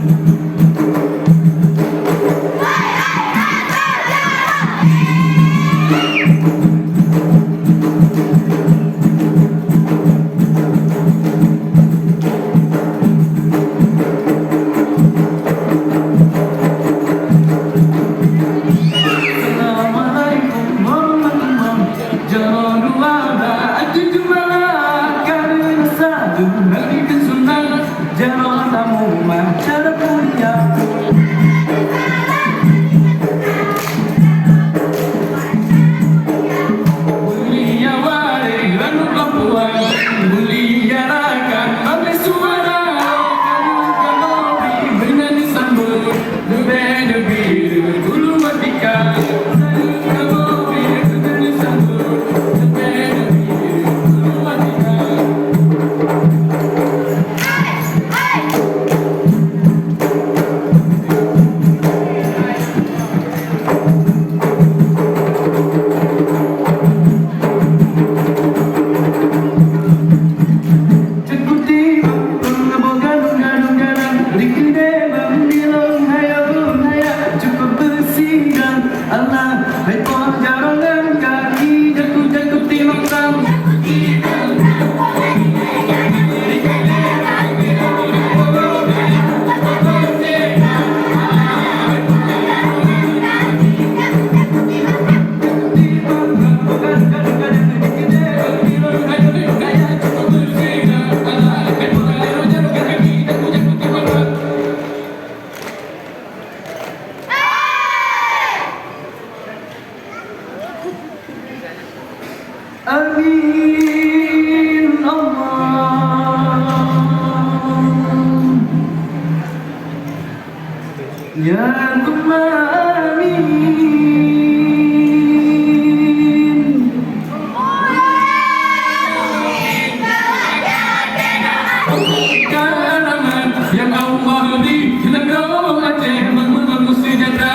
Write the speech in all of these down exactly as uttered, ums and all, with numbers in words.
Assalamualaikum warahmatullahi. Jaroe dua bak tujoh malam, karena satu Nabi kesunat, jaroe tamu mah cara kuliah. Mulia wareh ranup lampuan, mulia rakan bak suara, kamoe bri meunan disambot. Cukup tiba pengebogan gadang-gadang, dikeudeh bang bilong hayam hayam, cukup beusidang Allah, hai po jaroe ngon kaki, jaku-jaku timang tam. Amin, Allah. Ya Tuhan, amin. Karangan yang Allah beri, negara Aceh memenuh sejahtera.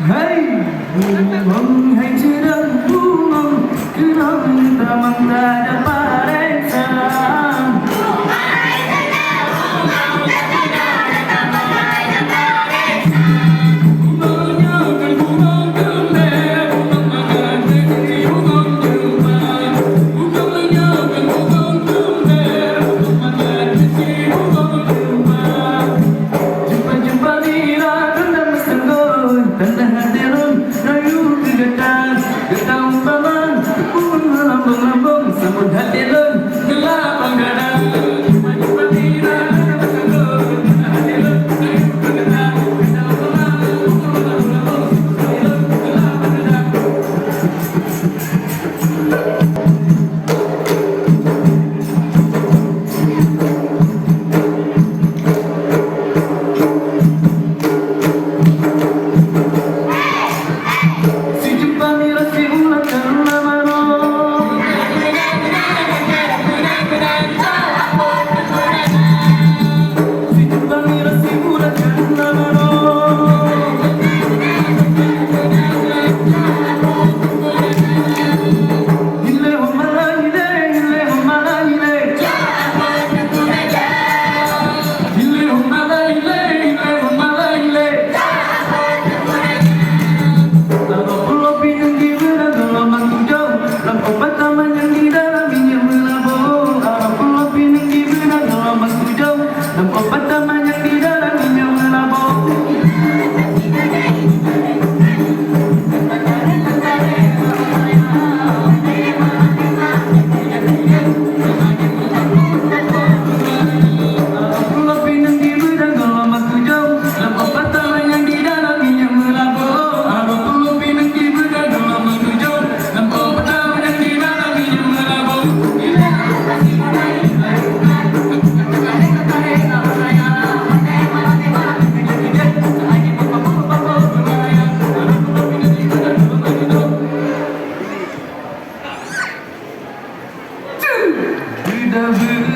Hai bungong, hai ceurang bungong, keunong tamong tada pareksa. Jumpa-jumpa bila tanda meuseunggôi, tanda hati lôn rayu keu gata. Gata umpama teupeu lambong-lambong, sambot hati lôn geulapang dada. Jumpa-jumpa bila tanda meuseunggôi, tanda hati lôn rayu keu gata. Gata umpama teupeu lambong-lambong, sambot hati lôn geulapang dada. Dahulu